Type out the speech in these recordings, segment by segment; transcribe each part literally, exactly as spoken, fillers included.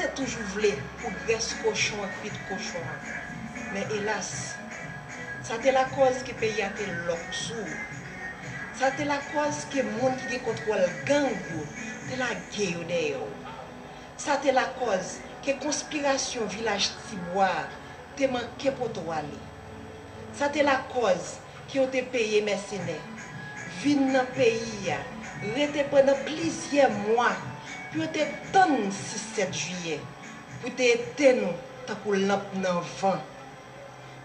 te toujou vle pou grès kochon an kwit kochon an. Men elas, sa te lakòz ke peyi a te lòk sou ou. Sa te lakòz ke moun ki gen kontwòl gang yo te lage yo dèyè w. Sa te lakòz ke konspirasyon Vilaj Tibwa a te manke pote w ale. Sa te lakòz ke yo te peye mèsenè vin nan peyi a, rete pandan plizyè mwa pou yo te tann sis sèt jiyè, pou te etenn ou tankou lanp nan van.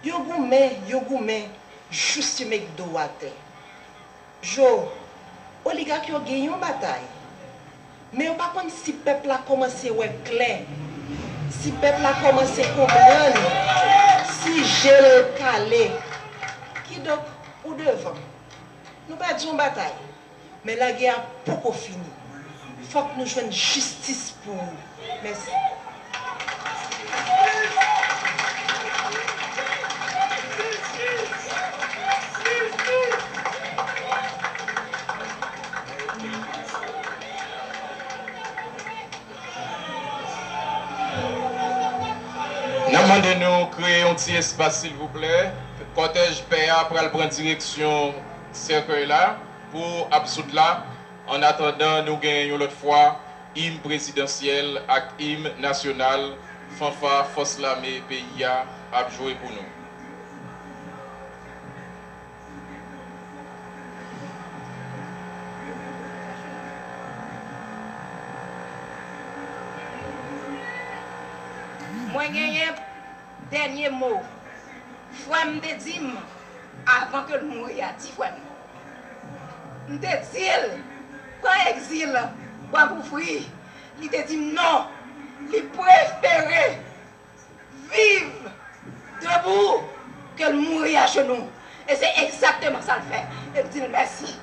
Yo goumen, yo goumen, jous yo met do atè. Jo, oligak yo gen yon batay, men yo pa konn si pèp la kòmanse wè klè, si pèp la kòmanse konprann, si je l kale. Kidonk, ou devan. Nou pèdi yon batay, men lagè a poko fini. Fòk nou jwenn jistis pou ou. Mèsi. N ap mande nou kreye yon ti espas, silvouplè. Kòtèj pè a pral pran direksyon sèkèy la pou absout la. Annatandan, nou gen yon lòt fwa im prezidansyèl ak im nasyonal, fanfa fòs lame peyi a ap jwe pou nou. Mwen genyen dènye mo. Frè m te di m, avan ke l mouri a, di frè m. M te di l, pran egzil, w ap ouvri. Li te di m non, li prefere viv debou ke l mouri ajenou. E se egzakteman sa l fè. E m di l mèsi.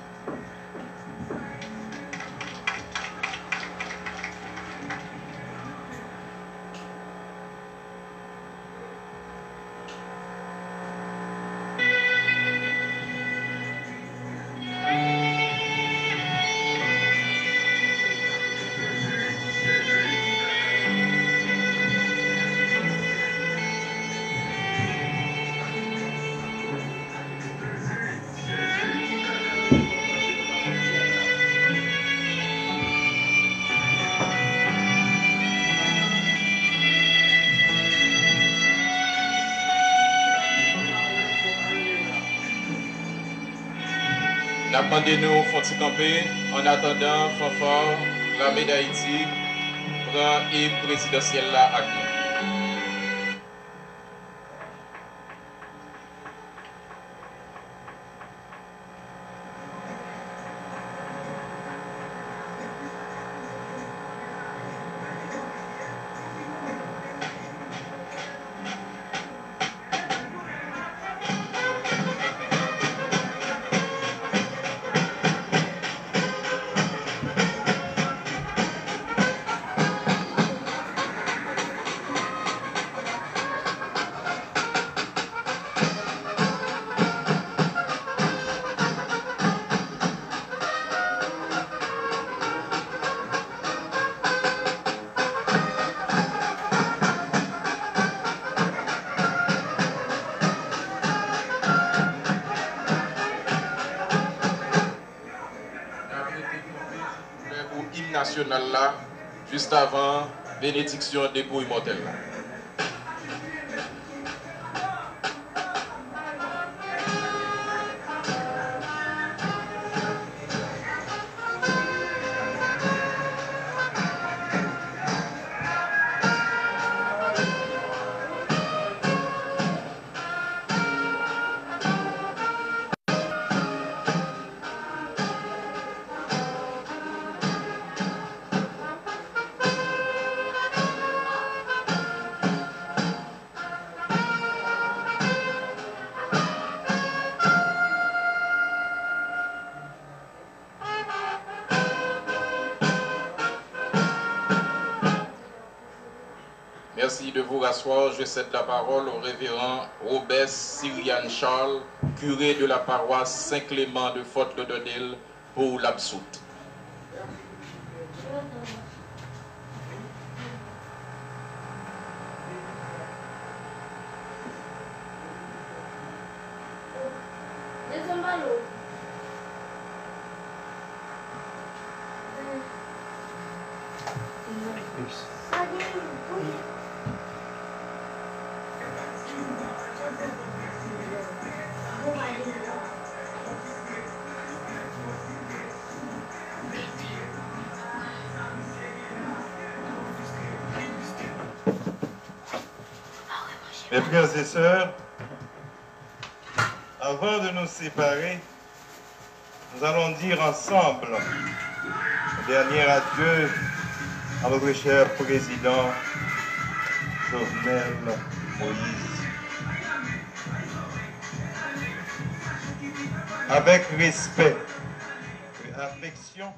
N ap mande nou fè yon ti kanpe, annatandan fanfò Lame Dayiti pran im prezidansyèl la ak nou. N ap rete kanpe, silvouplè, pou im nasyonal la, jis avan benediksyon depo imòtèl la. Merci de vous rasseoir. Je cède la parole au révérend Robert Cyrian Charles, curé de la paroisse Saint-Clément de Fort Lauderdale, pour l'absoute. Mes frères et sœurs, avant de nous séparer, nous allons dire ensemble un dernier adieu à notre cher président Jovenel Moïse. Avec respect et affection,